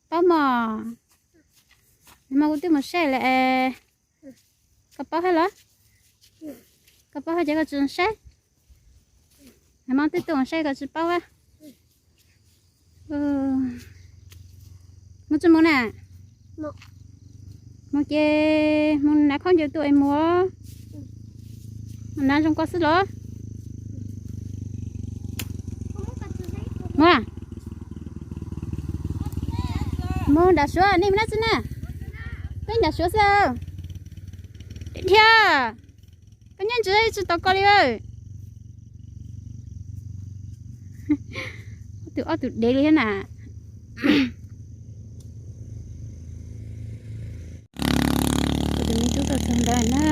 Paub mog. Nag hmo kuv twb mus saib lawm es. Koj paub thiab los? Koj paub thiab ces koj tsis saib. Nag hmo twb tuaj mus saib koj tsis paub a. Mus tsis mus na? Mus ces mus hnav khaub ncaws tuaj es mus. Hnav zoo koj xwb los? Mus, mus nram Suav, nej mus dab tsi na? Peb nram Suav xwb. Dhia, koj nyob ntsis tsis tau koj li. Tus ob tug dev li thiab na. Kuv tus me tub tuaj txog ntawd na,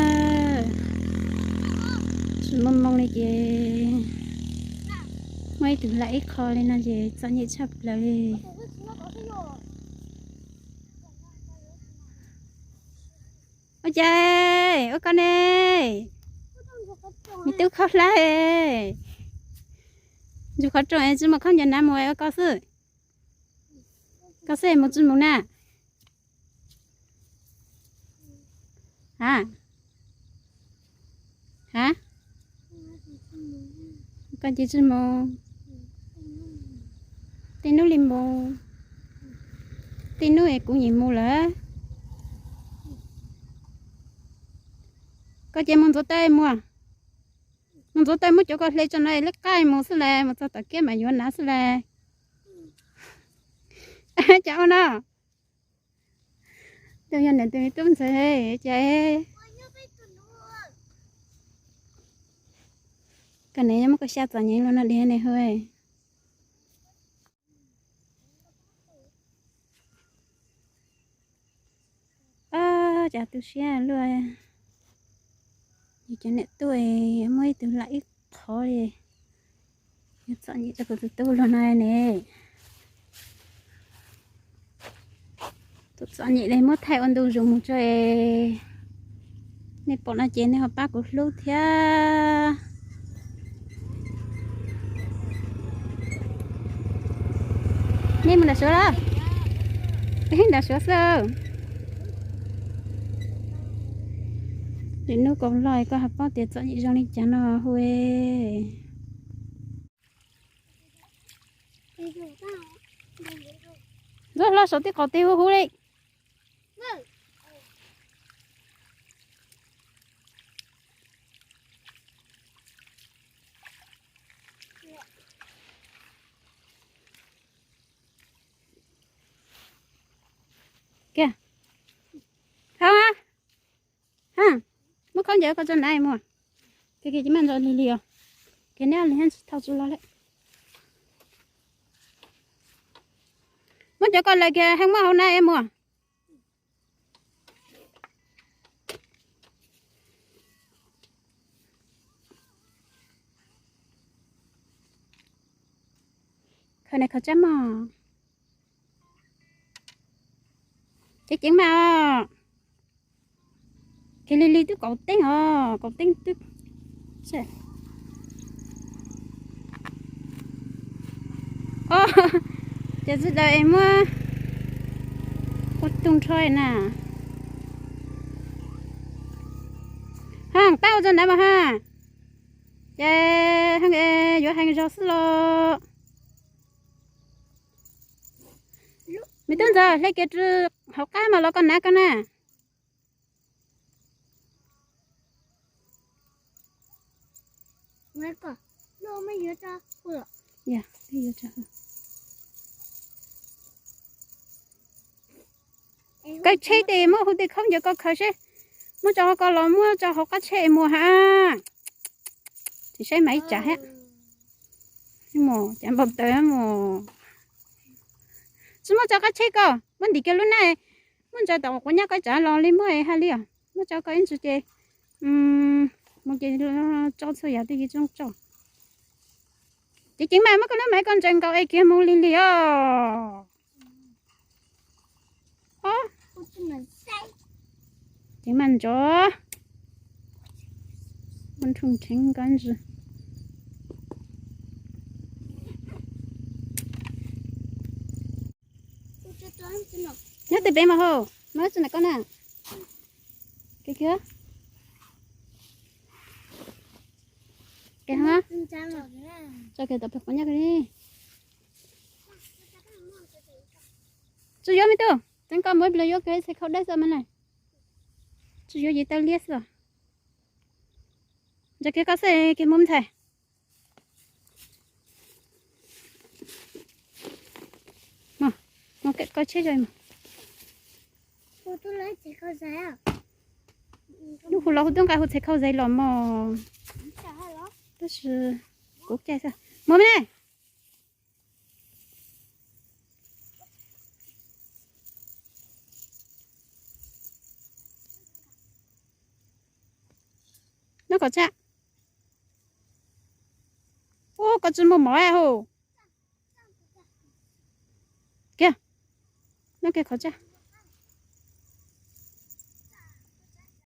tsis muaj moo li ces muaj ib tug lam ib qho li no ces txom nyem tshaj plaws li. Ua cas, ua koj ne, me tub khaub hlab, ntsuag qhov rooj es tsis muaj khaub ncaws hnav mus ua koj xwb. Koj xwb mus tsis mus na? Ha, ha, koj cia tsis mus. Tej hnub li mus, tej hnub es kuv nyiam mus lawm. Koj cia mus ntxuav taw mus, mus ntxuav taw muab cov ko hle tso no lej qab mus xwb las, mus txog tom kiab mas yuav hnav xwb las. Cas ua no, tus yog niam tus me tub ntxawg cas. Koj niam muab koj xya txom nyem los no diag ne hu. Ab, cas tu siab luaj. Yus cov niam tuaj muaj ib tug lam ib qho li. Yus txom nyem rau kuv tus tub los no ne. Tus txom nyem li muab thaij ua ntu zus mus tso es. Nej pom no ces nej ho pab kuv hlub thiab. Nej mus nram Suav los? Peb nram Suav xwb. Lwm hnub kuv vlog koj ho paub tias txom nyem zoo li cas no hu. Ntxuav hlo saum tej qaum tes huv huv li. Kiag. Thauj ha. Ha, muab khaub ncaws ko tso na mus. Ces ces maj ntso lig lig os. Ces neb li tsis thauj tsis los lawm. Muab cov ko lawm kiag heej muab hauv na es mus. Khaws na khaws tsab mog. Ceev ceev mas os. Kiag li li twb kaum teeb os, kaum teeb twb. Os, ces txij daws es muab ua tug nrho na. Heej, pab ua tso ntawd mas ha. Ces heej, yuav heej zog xwb los. Me tub ntxawg, hle kiag rau hauv qab mas los koj hnav koj na. Kaw tsheb ces muab hu tej khaub ncaws ko khaws seb, muab tso ko los muab tso hauv qab tsheb mus ha. Tsis saib mas ib tsam thiab. Mus cas npau taws mus. Tsis muab tso qab tsheb ko, muab ntim kiag lub nab, muab ntsaws tom quav nyab ko tsam los li muab hais li os. Muab tso ko ib ntsis ces mus ces tso txhua yam twj ywm tso. Ces ceev mas muab koj lub mas ko ntsaws nkaus es kiag mus lig lig os. Ceev mas ntso. Muab nrhoo rheev ko ntsis. Nyob twg pem mas hauv, muab tsi na koj na. Kiag kiag. Kiag ha. Tso kiag tom pem qhov nyob kiag li. Tsi yuav me tub, tseeb koj muab ib pliag yuav kiag txhais khau dawb xwb mas na. Tsi yuav yev tau liab xwb. Ntsia kiag koj xwb kiag mus ntxhais. Mus koj tsheb zo. Lub hu los hu tub nqa hu txhais khau zais los mog. Tab sis kuv caij xwb. Mus me ne. Noj kom tsab. Ub, koj tsi muaj mov hauv. Kiag, noj kiag qhov tsab.